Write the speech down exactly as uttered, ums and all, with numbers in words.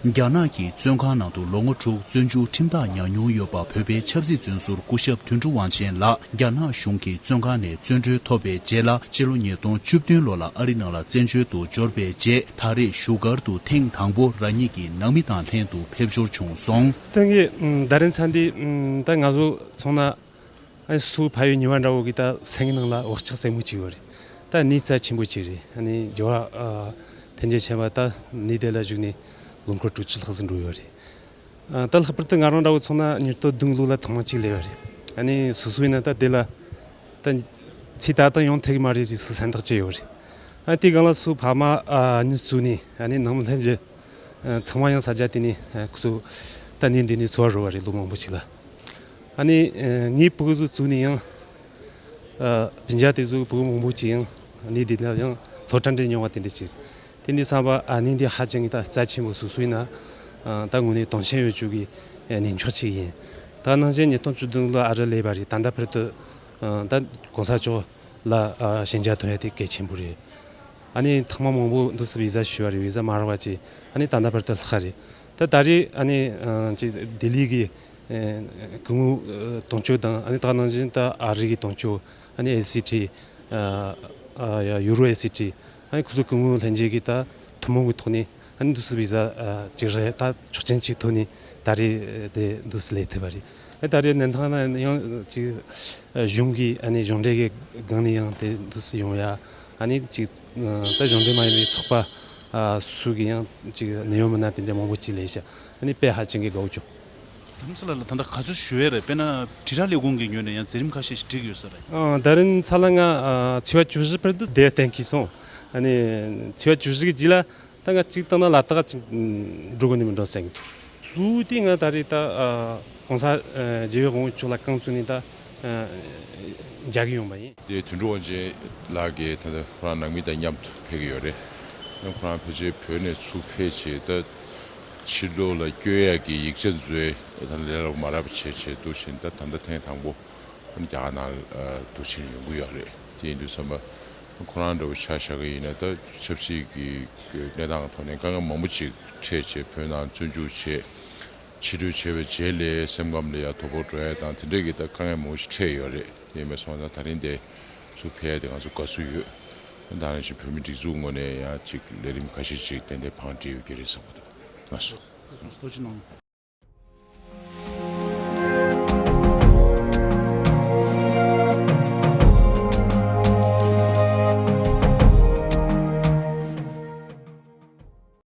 རྒྱ་ནག་གི་བཙོན་ཁང་ནང་དུ་ལོ་ངོ་དྲུག་བཙོན་འཇུག་ཁྲིམས་ཐག་ཉར་མྱོང་ཡོད་པ་བོད་པའི་ཆབ་སྲིད་བཙོན་ཟུར་སྐུ་ཞབས་དོན་གྲུབ་དབང་ཆེན་ལགས། རྒྱ་ནག་གཞུང་གིས་བཙོན་ཁང་ནས་བཙོན་གྲོལ་ཐོབ་པའི་རྗེས་ལ་ཕྱི་ལོ་ཉིས་སྟོང་བཅུ་བདུན་ལོ་ལ་ཨ་རི་ནང་ལ་བཙན་བྱོལ་དུ་འབྱོར་བའི་རྗེས། ད་རེས་བཞུགས་སྒར་དུ་ཐེངས་དང་པོ་རང་ཉིད་ཀྱི་ནང་མི་དང་ལྷན་དུ་ཕེབས་འབྱོར་བྱུང་སོང་། ད་ངས་ད་རིང་ཚ་འདི་ད་ང་ཚོ་ཚང་ན། ཨ་ནི་སུ་ཕ་ཡུལ་ཉེ་བ་འདྲ་བོ་གི་ད་སེམས་ནང་ལ་བག་ཆགས་ཟབ་མོ་ཅིག་ཡོད་རེད། ད་གནས་རྩ་ཆེན་པོ་ཅིག་རེད། ཨ་ནི་རྒྱལ་བ་ཨ་ཐེག་མཆོག་ཆེན་པོ་ད་གནས་དེ་ལ་བཞུགས་ནས་ལོ་འཁོར་དྲུག་ཅུ་ལྷག་ཙམ་འགྲོ་ཡོད་རེད། ཨ་ད་ལྷག་པར་དུ་ང་རང་འདྲ་བོ་ཚོ་ན་ཉིས་སྟོང་བདུན་ལོ་ལ་ཐེངས་མ་གཅིག་སླེབས་པ་རེད། ཨ་ནི་སོ་སོ་ཡིན་ན་ད་དེ་ལ་ད་ཚེ་ད་ལྟ་ཡོང་ཐུབ་ཀྱི་མ་རེད་ཟེར་སུ་སེམས་ཐག་བཅད་ཡོད་རེད། ཨ་དེ་སྒང་ལ་སུ་ཕ་མ་ཨ་གཉིས་བཙུགས་ནས། ཨ་ནི་ནང་མི་ལྷན་རྒྱས་ཚང་མ་ཡང་ས་ཆ་དེ་ནས་ཁོ་ཚོ་ད་གནས་འདི་ནས་འཚོ་བ་རོལ་བ་རེད། ལོ་མང་པོ་ཅིག་ལ། ཨ་ནི་ངའི་ཕྲུ་གུ་ཚོ་བཙུགས་ནས་ཡང་སྤུན་ཀྱག་དེ་ཚོ་ཕྲུ་གུ་མང་པོ་ཅིག་ཡང་གནས་འདི་ལ་ཡང་སློབ་གྲྭ་འདྲ་མྱོང་བ་དེ་འདྲ་ཅིག་རེད། དེ་འདི་བསམ་པ་ཨ་ནི་འདི་ཧ་ཅང་གི་ད་རྩ་ཆེན་པོ་སོ་སོ་ཡིན་ན་ད་དངོས་གནས་དོན་ཆེན་ཡོད་ཅུག་གི་གནས་མཆོག་ཅིག་ཡིན། ད་ནང་བཞིན་ཉིས་སྟོང་བཅུ་བདུན་ལ་ཨ་རི་སླེབས་པ་རེད། ད་ལྟ་བར་དུ་ད་གོང་ས་མཆོག་ལ་ཞལ་མཇལ་ཐོན་ཡ་དེ་གལ་ཆེན་པོ་རེད། ཨ་ནི་ཐེངས་མ་མང་པོ་འདུག་སེ་བི་ཟ་ཞུས་པ་རེད། བི་ཟ་མ་རག་པ་ཅིག་ཨ་ནི་ད་ལྟ་བར་དུ་ལྷག་རེད། ད་ད་རེས་ཨ་ནི་ཅིག་ལྡི་ལི་གི་སྐུ་ངོ་དོན་གཅོད་དང་། ཨ་ནི་ད་ནང་བཞིན་ད་ཨ་རི་གི་དོན་གཅོད། ཨ་ནི་ཨེ་སི་ཊི། ཡ་ཡུ་རོ་ཨེ་སི་ཊི། ཨ་ནི་ཁོ་ཚོ་སྐུ་ངོ་ལྷན་རྒྱས་ཀྱི་ད་ཐུན་མོང་གི་ཐོག་ནས་ཨ་ནི་འདུག་སེ་བི་ཟ་ཅིག་རག་ད་ཆོག་མཆན་ཅིག་ཐོབ་ནས་ད་རེས་དེ་འདུག་སེ་སླེབས་ཐུབ་པ་རེད། ཨ་ད་རེས་གནས་སྟངས་ན་ཡང་ཅིག་གཞུང་གི་ཨ་ནི་གཞུང་འབྲེལ་གྱི་སྒང་ནས་ཡང་དེ་འདུག་སེ་ཡོང་ཡ། ཨ་ནི་ཅིག་ད་གཞུང་འབྲེལ་མ་ཡིན་པའི་ཚོགས་པ་སུ་གི་ཡང་ཅིག་གནད་ཡོད་མི་སྣ་དེ་འདྲ་མང་པོ་ཅིག་སླེབས་ཤག་ཨ་ནི་དཔེ་ཧ་ཅང་གི་དགའ་བོ་བྱུང་། དྷ་རམ་ས་ལ་ལ་ད་ལྟ་ག་ཚོད་བཞུགས་ཡས་རེད། དཔེར་ན་དྲིལ་བསྒྲགས་ལས་ཁུངས་ཀྱི་ངོས་ནས་ཡང་མཛད་རིམ་ཁ་ཤས་ཤིག་བསྒྲིགས་ཡོད་ས་རེད། ཨ་དྷ་རམ་ས་ལ་ང་ཨ་ཚེས་པ་བཅུ་བཞི་བར་དུ་བསྡད་གཏན་འཁེལ་སོང་། ཨ་ནི་ཚེས་པ་བཅུ་བཞི་གི་རྗེས་ལ་ད་ང་གཅིག་བཏང་ན་ལ་དྭགས་ཅིག་འགྲོ་དགོས་ནི་མི་འགྲོ་བསམ་གི་འདུག་གཙོ་བོ་དེ་ང་ད་རེས་ད་ཨ་གོང་ས་ཨ་རྒྱལ་བའི་དབང་པོ་མཆོག་ལ་རྐང་བཙུགས་ནས་ད་ཨ་མཇལ་གི་ཡོང་པ་ཡིན། དེ་དོན་གྲུབ་དབང་ཆེན་ལགས་ཀྱིས་ད་ལྟ་ཁོ་རང་ནང་མི་དང་མཉམ་དུ་ཕེབས་ཀྱི་ཡོད་རེད། ཡང་ཁོ་རང་ཕལ་ཆེར་བོད་ནས་ཚུར་ཕེབས་བྱས་ད་ཕྱི་ལོགས་ལ་བསྐྱོད་ཡག་གི་ཡིག་ཆ་འཛོལ་ད་ལས་སླ་པོ་མ་རག་པ་བྱས་བྱས་འདུག་བཞིན། ད་ད་ལྟ་ཐེངས་དང་པོ་ཁོ་རྒྱ་གར་ནང་ལ་འདུག་བྱས་ཡོང་གི་ཡོད་རེད། དེ་ཡིན་དུས་ཙམ་པ་ཁོ་རང་འདྲ་བོ་ཆ་བཞག་གི་ཡིན་ན་ད་ཆབ་སྲིད་ཀྱི་གནས་སྟངས་ཐོག་ནས་དཀའ་ངལ་མང་པོ་ཅིག་འཕྲད་བྱས། བོད་ནང་བཙོན་འཇུག་བྱས། ཕྱིར་འབུད་བྱས་པའི་རྗེས་ལ་སེམས་ཁམས་ལ་ཡང་དོ་ཕོག་འགྲོ་ཡ་དང་དེ་འདྲས་ཀྱི་ད་དཀའ་ངལ་མང་པོ་ཞིག་འཕྲད་ཡོད་རེད། དེ་ཡིན་པ་སོང་ཙང་ད་རིང་དེ་ཚུར་ཕེབས་ཡ་དེ་ང་ཚོ་དགའ་བསུ་ཡོད། ད་ག་ནང་བཞིན་བོད་མི་སྒྲིག་འཛུགས་ངོས་ནས་ཡང་ཅིག་ལས་རིམ་ཁ་ཤས་ཅིག་ཏན་ཏན་བང་སྒྲིག་ཡོད་ཀྱི་རེད་བསམ་གྱི་འདུག་ལགས་སོ། ཐུགས་རྗེ་གནང་།